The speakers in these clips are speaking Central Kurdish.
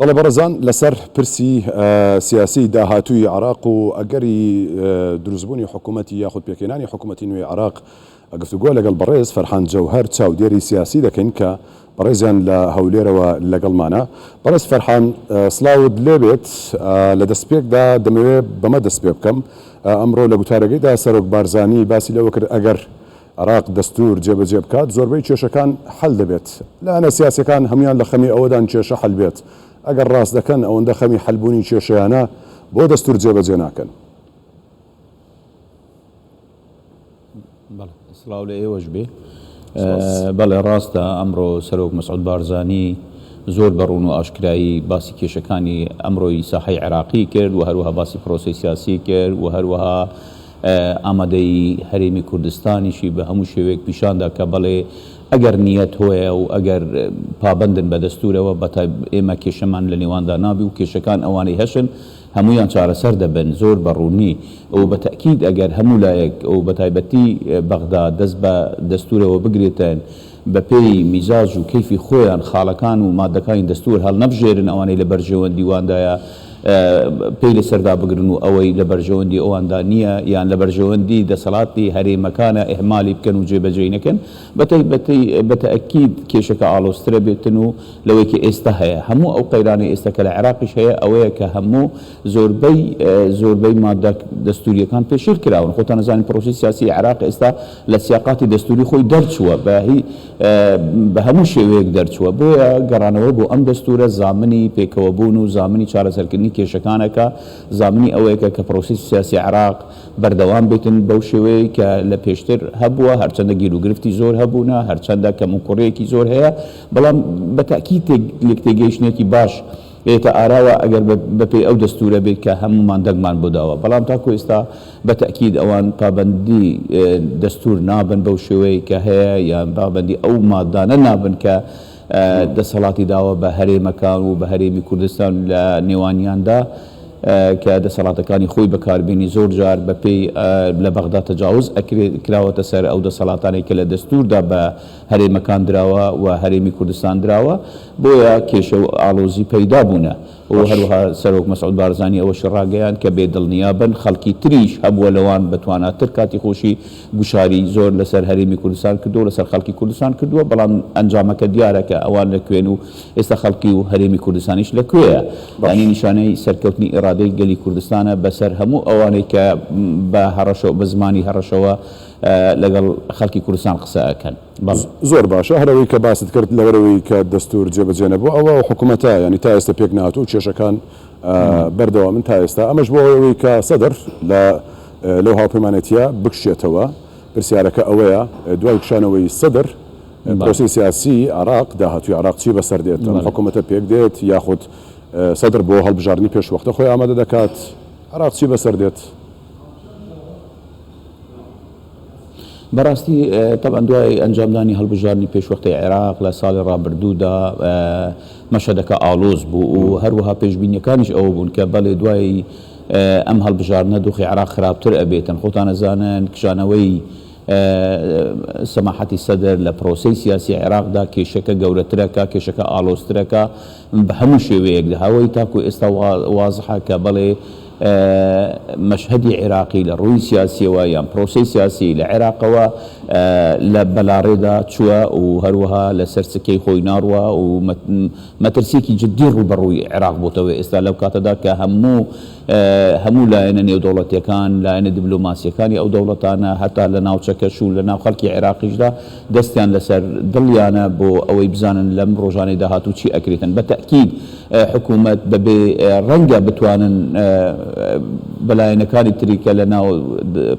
بەڵێ بەڕێزان لەسەر پرسی سیاسی داهاتووی عێراق و ئەگەری دروستبوونی حکوومەتی یاخود پێکهێنانی حکوومەتی نوێی عێراق گفتوگۆ لەگەڵ بەڕێز فەرحان جەوهەر چاودێری سیاسی دەکەین کە بەڕێزیان لە هەولێرەوە لەگەڵمانە. بەڕێز فەرحان سڵاوت لێبێت، لە دەستپێکدا دەمەوێ بەمە دەست پێ بکەم، ئەمڕۆ لە گوتارەکەیدا سەرۆک بارزانی باسی لەوە کرد ئەگەر عێراق دەستوور جێبەجێ بکات زۆربەی کێشەکان حەل دەبێت. لایەنە سیاسیەکان هەموویان لە خەمی ئەوەدان کێشە حەل بێت. ئەگەر ڕاست دەکەن ئەوەندە خەمی حەلبوونی کێشەیانە بۆ دەستوور جێبەجێ ناکەن؟ بەڵێ سڵاو لە ئێوەش بێ. بەڵێ ڕاستە ئەمڕۆ سەرۆک مەسعود بارزانی زۆر بە ڕوون و ئاشکرایی باسی کێشەکانی ئەمڕۆی ساحەی عێراقی کرد و هەروەها باسی پرۆسەی سیاسی کرد و هەروەها ئامادەیی هەرێمی کوردستانیشی بە هەموو شێوەیەک پیشاندا کە بەڵێ ئەگەر نیەت هۆیە و ئەگەر پابەندن بە دەستوورەوە بەتایب ئێمە کێشەمان لە نێواندا نابی و کێشەکان ئەوانەی هەشن هەموویان چارەسەر دەبن زۆر بە ڕوونی و بە تەئکید ئەگەر هەموو لایەک و بە تایبەتی بەغدا دەست بە دەستوورەوە بگرێتن بە پێی میزاج و کەیفی خۆیان خاڵەکان و ماددەکانی دەستوور هەڵنەبژێرن ئەوانەی لە بەرژەوەندی واندایە پێی لەسەر دابگرن و ئەوەی لە بەرژەوەندی ئەواندا نییە یان لە بەرژەوەندی دەسەڵاتی هەرێمەکانە ئیهمالی بکەن و جێبەجێی نەکەن بەتایبەتی بە تەئکید کێشەکە ئاڵۆزترە بێتن و لەوەی کە ئێستا هەیە. هەموو ئەو قەیرانەی ئێستا کە لە عێراقیش هەیە ئەوەیە کە هەموو زۆربەی زۆربەی مادە دەستوورییەکان پێشێل کراون. خۆتان ئەزانن پرۆسەی سیاسیی عێراق ئێستا لە سیاقاتی دەستووری خۆی دەرچووە، بە هی بە هەموو شێوەیەک دەرچووە. بۆیە گەڕانەوە بۆ ئەم دەستوورە زامنی پێکەوەبوون و زامنی چارەسەرکردنی کێشەکانە کە زامنی ئەوەیە کە کە پرۆسەی سیاسی عێراق بەردەوام بێتن بەو شێوەیەی کە لە پێشتر هەبووە، هەرچەندە گیروگرفتی زۆر هەبوونە، هەرچەندە کەموکوڕییەکی زۆر هەیە، بەڵام بە تەئکید لێکتێگەیشتنێکی باش بێتە ئاراوە ئەگەر بەپێی ئەو دەستوورە بێت کە هەموومان دەنگمان بۆ داوە، بەڵام تاکو ئێستا بە تەئکید ئەوان پابەندی دەستوور نابن بەو شێوەیەی کە هەیە یان پابەندی ئەو مادانە نابن کە دەسەڵاتی داوە بە هەرێمەکان و بە هەرێمی کوردستان لە نێوانیاندا کە دەسەڵاتەکانی خۆی بەکاربێنی زۆر جار بە پێی لە بەغدا تەجاوز ئەکرێت کراوەتە سەر ئەو دەسەڵاتانەی کە لە دەستووردا بە هەرێمەکان دراوە و هەرێمی کوردستان دراوە بۆیە کێشە و ئاڵۆزی پەیدا بوونە و هەروەها سەرۆک مەسعود بارزانی ئەوەشی ڕاگەیاند کە بێ دڵنیا بن خەڵکی تریش هەبووە لەوان بەتواناتر کاتی خۆشی گوشاری زۆر لەسەر هەرێمی کوردستان کردووە و لەسەر خەڵکی کوردستان کردووە، بەڵام ئەنجامەکە دیارە کە ئەوان لە کوێن و ئێستا خەڵکی و هەرێمی کوردستانیش لە کوێیە. یانی نیشانەی سەرکەوتنی ئیرادەی گەلی کوردستانە بەسەر هەموو ئەوانەی کە بە هەڕەشە و بە زمانی هەڕەشەوە لەگەڵ خەڵکی کوردستان قسە ئەکەن. بەڵێ. زۆر باشە هەر ئەوەی کە باست کرد لەبەرئەوەی کە دەستوور جێبەجێ نەبووە ئەوە ئەو حکوومەتە یانی تا ئێستا پێک نەهاتووە و کێشەکان بەردەوامن تا ئێستا ئەمەش بۆ ئەوەی کە سەدر لە لەو هاوپەیمانێتییە بکشێتەوە، پرسیارەکە ئەوەیە دوای کشانەوەی سەدر پرۆسەی سیاسی عێراق، داهاتووی عێراق چی بەسەر دێت؟ ئەم حکوومەتە پێک دێت یاخود سەدر بۆ هەڵبژاردنی پێشوەختە خۆی ئامادە دەکات؟ عێراق چی بەسەر دێت؟ بەڕاستی تەبعەن دوای ئەنجامدانی هەڵبژاردنی پێشوەختەی عێراق لە ساڵی ڕابردوودا مەشهەدەکە ئاڵۆز بوو و هەروەها پێشبینیەکانیش ئەوە بوون کە بەڵێ دوای ئەم هەڵبژاردنە دۆخی عێراق خراپتر ئەبێتن خۆتان ئەزانن کشانەوەی سەماحەتی سەدر لە پرۆسەی سیاسی عێراقدا کێشەکە گەورەترەکە کێشەکە ئاڵۆزترەکە بە هەموو شێوەیەک دەهاوەی تاکو ئێستا وازحە کە بەڵێ مەشهەدی عێراقی لە ڕووی سیاسیەوە یان پرۆسەی سیاسی لە عێراقەوە لە بەلاڕێدا چووە و هەروەها لەسەر سکەی خۆی ناڕوا و مەترسیەکی جدی ڕووبەڕووی عێراق بۆتەوە ئێستا لەو کاتەدا کە هەموو هەموو لایەنە نێودەوڵەتیەکان، لایەنە دیبلۆماسیەکانی ئەو دەوڵەتانە هەتا لە ناوچەکەش و لە ناو خەڵکی عێراقیشدا دەستیان لەسەر دڵیانە بۆ ئەوەی بزانن لەم ڕۆژانەی داهاتوو چی ئەکرێتن. بە تەئکید حکوومەت بەبێ ڕەنگە بتوانن بە لایەنەکانی تری کە لە ناو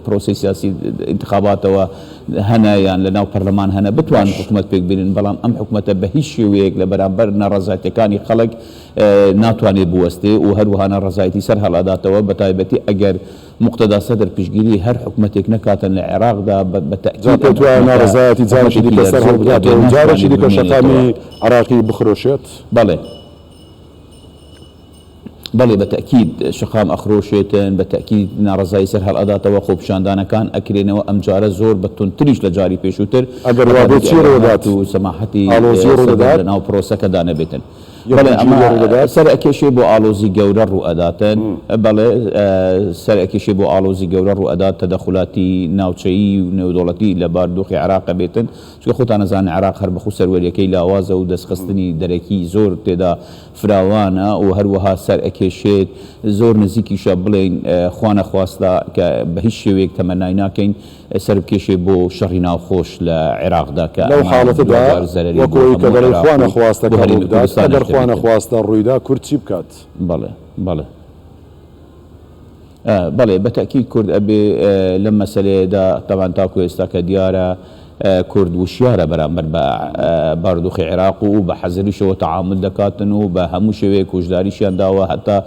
پرۆسەی سیاسی ئینتخاباتەوە هەنە یان لە ناو پەرلەمان هەنە بتوانن حکوومەت پێک بێنن، بەڵام ئەم حکوومەتە بە هیچ شێوەیەک لە بەرامبەر ناڕەزایەتیەکانی خەڵک ناتوانێت بوەستێ و هەروەها ناڕەزایەتی سەر هەڵئەداتەوە بەتایبەتی ئەگەر موقتەدا سەدر پشتگیری هەر حکومەتێک نەکاتن لە عێراقدا بە جا تەئکید پێت ئەم وایە حکومەتە ناڕەزایەتی جارێکی حکومەتێکی دیکە سەر لەرزۆک ئەبێ هەڵبداتەوە و جارێکی ناتوانێت دیکە بمێنێتەوە. شەقامی عێراقی بخرۆشێت؟ بەڵێ. بەڵێ بە تەئکید شەقام ئەخرۆشێتن، بە تەئکید ناڕەزایی سەر هەڵئەداتەوە، خۆپیشاندانەکان ئەکرێنەوە، ئەمجارە زۆر بە توندتریش لە جاری پێشووتر، ئەگەر بە وابێت تایبەتی چی ئەگەر ڕوودەدات؟ هاتوو سەماحەتی ئاڵۆزی سەدر ڕوودەدات؟ لە ناو پرۆسەکەدا نەبێتن. بەڵێ ئەمە یەکگیریە ڕوودەدات؟ سەر ئەکێشێ بۆ ئاڵۆزی گەورە ڕوو ئەداتن. بەڵێ سەر ئەکێشێ بۆ ئاڵۆزی گەورە ڕوو ئەدات، تەدەخولاتی ناوچەیی و نێودەوڵەتی لە بارودۆخی عێراق ئەبێتن، چونکە خۆتان ئەزانن عێراق هەر بەخۆ سەروەریەکەی لاوازە و دەستخستنی دەرەکی زۆر تێدا فراوانە و هەروەها سەر ئەکێشێت زۆر نزیکیشە بڵێین خوانەخواستە کە بە هیچ شێوەیەک تەمەنای ناکەین سەربکێشێ بۆ شەڕی ناوخۆش لە عێراقدا کە لەو ئەمە حاڵەتەدا دواجار زەرەری وەکو بۆ ئەوەی کە هەموو دەڵێی عێراق و خوانەخواستە بۆ کە هەرێمی ڕووبدات، کوردستانیش ئەگەر دەبێتن. خوانەخواستە ڕوویدا کورد چی بکات؟ بەڵێ بەڵێ. بەڵێ بە تەئکید کورد ئەبێ لەم مەسەلەیەدا تەبعەن تاکو ئێستا کە دیارە کورد وشیارە بەرامبەر بە بارودۆخی عێراق و بە حەزەریشەوە تەعامول دەکاتن و بە هەموو شێوەیەک هۆشداریشیان داوە هەتا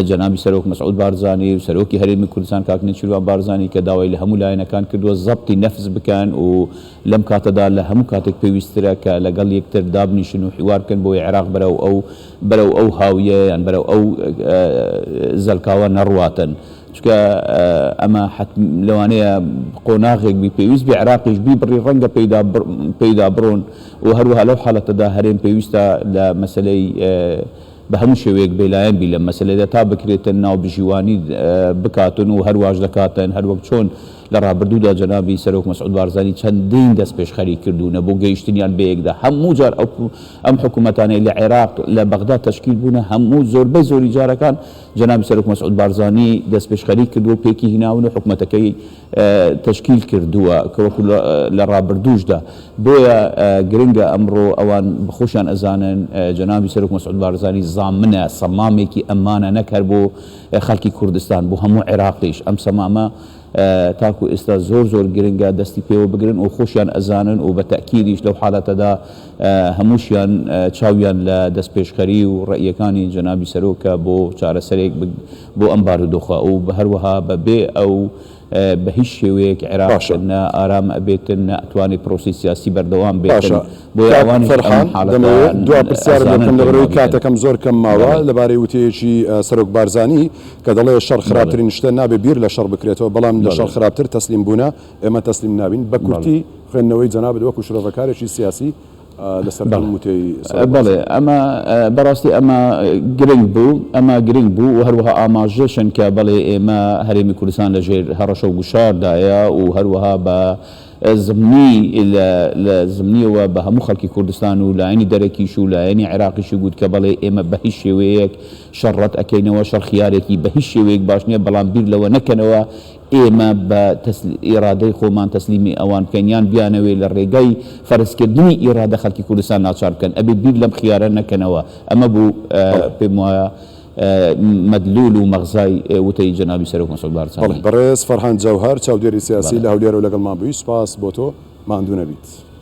جەنابی سەرۆک مەسعود بارزانی و سەرۆکی هەرێمی کوردستان کاک نێچیرڤان بارزانی کە داوای لە هەموو لایەنەکان کردووە زەبتی نەفس بکەن و لەم کاتەدا لە هەموو کاتێک پێویستترە کە لەگەڵ یەکتر دابنیشن و حیوار بکەن بۆی عێراق بەرەو ئەو بەرەو ئەو هاویە یان بەرەو ئەو زەلکاوە نەڕواتن چونکە ئەمە لەوانەیە قۆناغێک بی پێویست بی عێراقیش بیبڕی ڕەنگە پێیدا پێیدا بڕۆن و هەروەها لەو حاڵەتەدا هەرێم پێویستە لە مەسەلەی بە هەموو شێوەیەک بێلایەن بی لەم مەسەلەیەدا تا بکرێتن ناوبژیوانی بکاتن و هەرواش دەکاتن هەروەک چۆن لە ڕابردوودا جەنابی سەرۆک مەسعود بارزانی چەندین دەستپێشخەری کردوونە بۆ گەیشتنیان بەیەکدا هەموو جار ئەو ئەم حکوومەتانەی لە عێراق لە بەغدا تەشکیل بوونە هەموو زۆربەی زۆری جارەکان جەنابی سەرۆک مەسعود بارزانی دەستپێشخەری کردووە و پێکی هیناون و حکوومەتەکەی تەشکیل کردووە کە وەکو لە ڕابردووشدا بۆیە گرنگە ئەمڕۆ ئەوان بەخۆشیان ئەزانن جەنابی سەرۆک مەسعود بارزانی زامنە سەمامێکی ئەمانە نەک هەر بۆ خەڵکی کوردستان بۆ هەموو عێراقیش ئەم سەمامە تاکو ئێستا زۆر زۆر گرنگە دەستی پێوە بگرن و خۆشیان ئەزانن و بە تەئکیدیش لەو حالەتەدا هەمووشیان چاویان لە دەستپێشخەری و ڕەئیەکانی جەنابی سەرۆکە بۆ چارەسەرێک بۆ ئەم بارودۆخە و هەروەها بە بێ ئەو بە هیچ شێوەیەک عێراق باشە. نە ئارام ئەبێتن نە ئەتوانێ پرۆسەی سیاسی بەردەوام بێتن باشە بۆیە کاک ئەوانیش ئەم فەرحان حالەتە دەمەوێ دوا پرسیارت لێ ئەزانن بکەم پێی لەبەرئەوەی وابیتن. کاتەکەم زۆر کەم ماوە بەڵێ. لەبارەی وتەیەکی سەرۆک بارزانی کە دەڵێ شەڕ بەڵێ. خراپترین شتە نابێ بیر لە شەڕ بکرێتەوە بەڵام لە شەڕ بەڵێ. خراپتر تەسلیم بوونە ئێمە تەسلیم نابین بە بەڵێ. کورتی خوێندنەوەی جەنابت وەکو شرۆڤەکارێکی سیاسی لەسەر ئەم بەڵێ وتەی سەرۆک بەڵێ بارزانی. ئەمە بەڕاستی ئەمە گرنگ بوو ئەمە گرنگ بوو و هەروەها ئاماژەشن کە بەڵێ ئێمە هەرێمی کوردستان لەژێر هەڕەشە و گوشاردایە و هەروەها بە زمنی لە لە زمنیەوە بە هەموو خەڵکی کوردستان و لایەنی دەرەکیش و لایەنی عێراقیشی گوت کە بەڵێ ئێمە بە هیچ شێوەیەک شەڕ ڕەت ئەکەینەوە شەڕ خیارێکی بە هیچ شێوەیەک باش نیە بەڵام بیر لەوە نەکەنەوە ئێمە بە ئیرادەی خۆمان تەسلیمی ئەوان بکەین یان بیانەوێ لە ڕێگای فەرزکردنی ئیرادە خەڵکی کوردستان ناچار بکەن ئەبێ بیر لەم خیارە نەکەنەوە ئەمە بوو پێم وایە مەدلول و مەغزای وتەی جەنابی سەرۆک مەسعود بەڵێ بارزانی. بەڕێز فەرهان جەوهەر چاودێری سیاسی بەڵێ. لە هەولێرەوە لەگەڵمان بووی سوپاس بۆ تۆ ماندوو نەبیت.